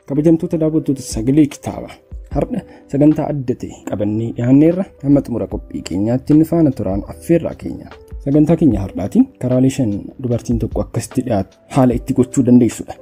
Kabajamtoota daawwattoota Sagalee Kitaabaa, har'a sagantaa adda ta'e qabannee dhiyaanneerra. Hamma xumura qophii keenyaatti nu faana turaan affeerraa keenya. Sagantaa keenya har'aatiin karaalee 5 dubartiin tokko akkasitti dhiyaatu haala itti gochuu dandeessudha.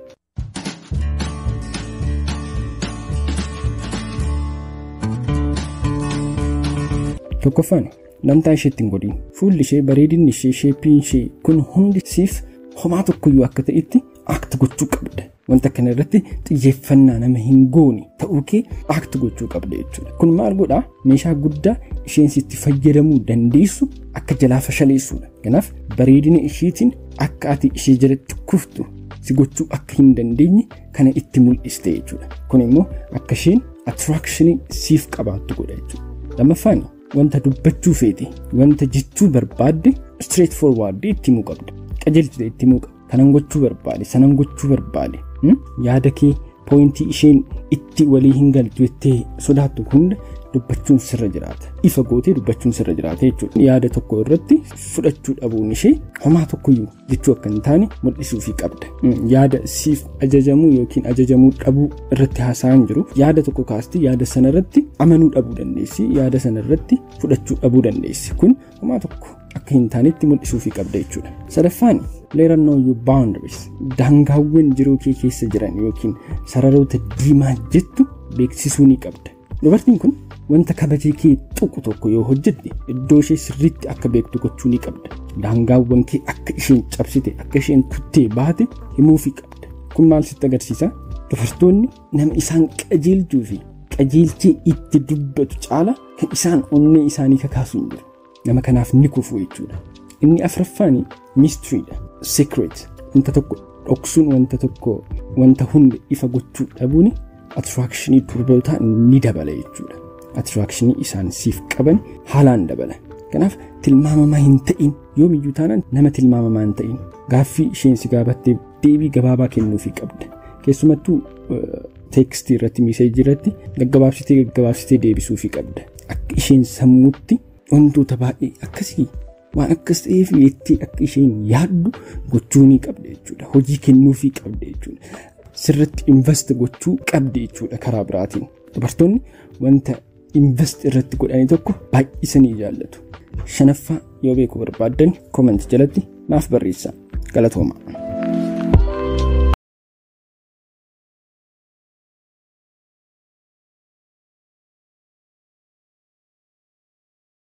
Tokkoffaan, namtaa isheetti hin godhin. Fuulli ishee, bareedinni ishee, sheepiin ishee kun hundi siif homaa tokkoyyuu akka ta'etti act gochuu qabda. Wanta kana irratti xiyyeeffannaa nama hin goone ta'uu kee act gochuu qabda jechuudha. Kun maal godhaa? Meeshaa guddaa isheen sitti fayyadamuu dandeessu akka jalaa fashaleessuudha. Kanaaf bareedina isheetiin akka ati ishee jalatti kuftu si gochuu akka hin dandeenye kana itti mul'iste jechuudha. Kun immoo akka isheen attraction siif qabaattu godha jechuudha. Lammaffaan, wanta dubbachuu feete, wanta jechuu barbaadde straight forward itti himuu qabda. Qajeelchite itti himuu qabda. Kanan gochuu barbaade, sanan gochuu barbaade. Yaada kee, pointii isheen itti walii hin galtu jettee sodaattu hunda dubbachuun sirra jiraata. Ifa gootee dubbachuun sirra jiraata jechuudha. Yaada tokko irratti fudhachuu dhabuun ishee homaa tokkoyyuu jechuu akka hin taane mul'isuufii qabda. Yaada siif ajajamuu yookiin ajajamuu dhabuu irratti haasa'an jiru. Yaada tokko kaasti, yaada sana irratti amanuu dhabuu dandeessi. Yaada sana irratti fudhachuu dhabuu dandeessi. Kun homaa tokko akka hin taanetti mul'isuufii qabda jechuudha. Sadaffaan, let her know your boundaries. Daangaawwan jiruu kee keessa jiran yookiin sararoota diimaa jettu beeksisuu ni qabda. Dubartiin kun wanta kabajee kee tuqu tokko yoo hojjette iddoo ishee sirriitti akka beektu gochuu ni qabda. Daangaawwan kee akka isheen cabsite, akka isheen kuttee baate himuufii qabda. Kun maal sitti agarsiisa? Dubartoonni nama isaan qajeelchuu fi qajeelchee itti dubbatu caala kan isaan onnee isaanii kakaasu hin jiru. Nama kanaaf ni kufu jechuudha. Inni afuraffaan mysteryidha. Secret. Wanta tokko dhoksuun, wanta tokko, wanta hunda ifa gochuu dhabuun attractionii durbootaa ni dabala jechuudha. Attractionii isaan siif qaban haalaan dabala. Kanaaf tilmaamamaa hin ta'in, yoomiyyuu taanaan nama tilmaamamaa hin ta'in. Gaaffii isheen si gaafattee deebii gabaabaa kennuufii qabda. Keessumattuu textii irratti, messageii irratti gaggabaabsitee gaggabaabsitee deebisuufii qabda. Akka isheen sammuutti wantoota baay'ee akkasii waan akkas ta'eef jettee akka isheen yaaddu gochuu ni qabda jechuudha. Hojii kennuufii qabda jechuudha. Sirriitti invest gochuu qabda jechuudha karaa biraatiin. Dubartoonni wanta invest irratti godhanii tokko baay'isanii jaallatu. Shanaffaa yoo beekuu barbaaddan comment jalatti naaf barreessaa. Galatooma.